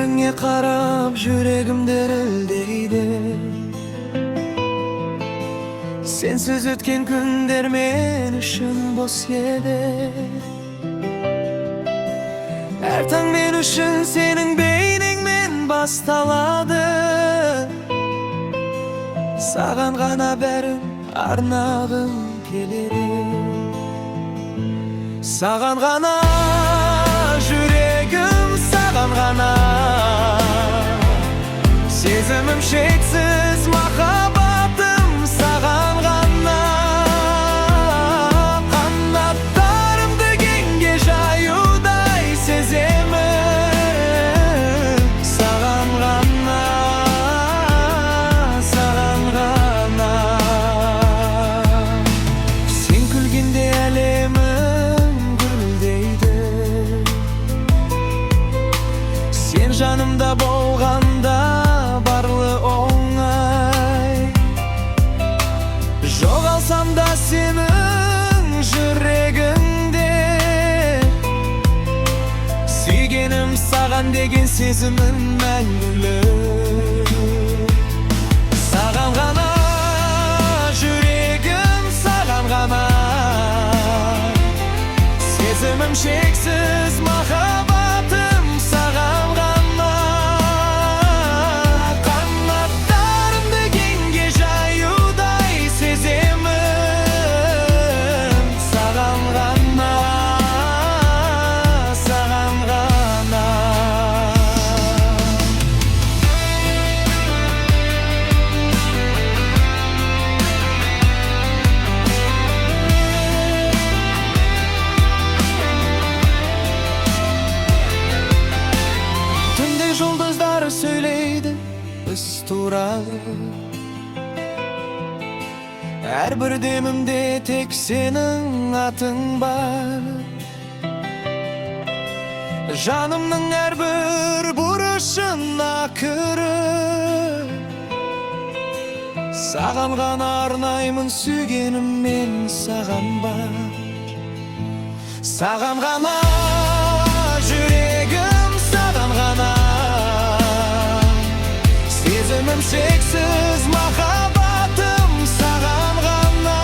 Көздеріңе қарап жүрегім дірілдейді. Сенсіз өткен күндер мен үшін бос еді. Әр таң мен үшін сенің бейнеңмен басталады. Саған ғана бәрін арнағым келеді. Саған ғана жүрегім, саған ғана сезімім шексіз, махаббатым саған ғана. Қанаттарымды кеңге жаюдай сеземін. Саған ғана, саған ғана. Сен күлгенде әлемім гүлдейді. Сен жанымда болғанда барлығы оңай. Жоғалсам да сенің жүрегіңде, сүйгенім, саған деген сезімім мәңгілік. Саған ғана жүрегім, саған ғана сезімім шексіз, махаббатым саған ғана. Қанаттарымды кеңге жаюдай сеземін. Саған ғана, саған ғана. Түнде жұлдыздар сөйлейді біз туралы. Әрбір демімде тек сенің атың бар. Жанымның әрбір бұрышына кіріп, саған ғана арнаймын сүйгенім мен саған бар. Саған ғана жүрегім, саған ғана сезімім шексіз, махаббатым саған ғана.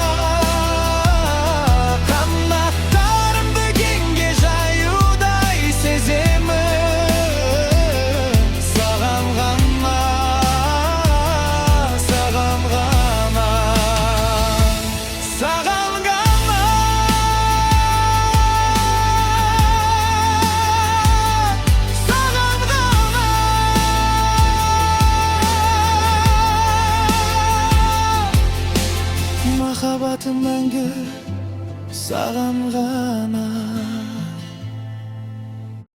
Қанаттарымды кеңге жаюдай сеземін. Саған ғана, саған ғана, саған ғана, саған ғана. Махаббатым мәңгі саған ғана.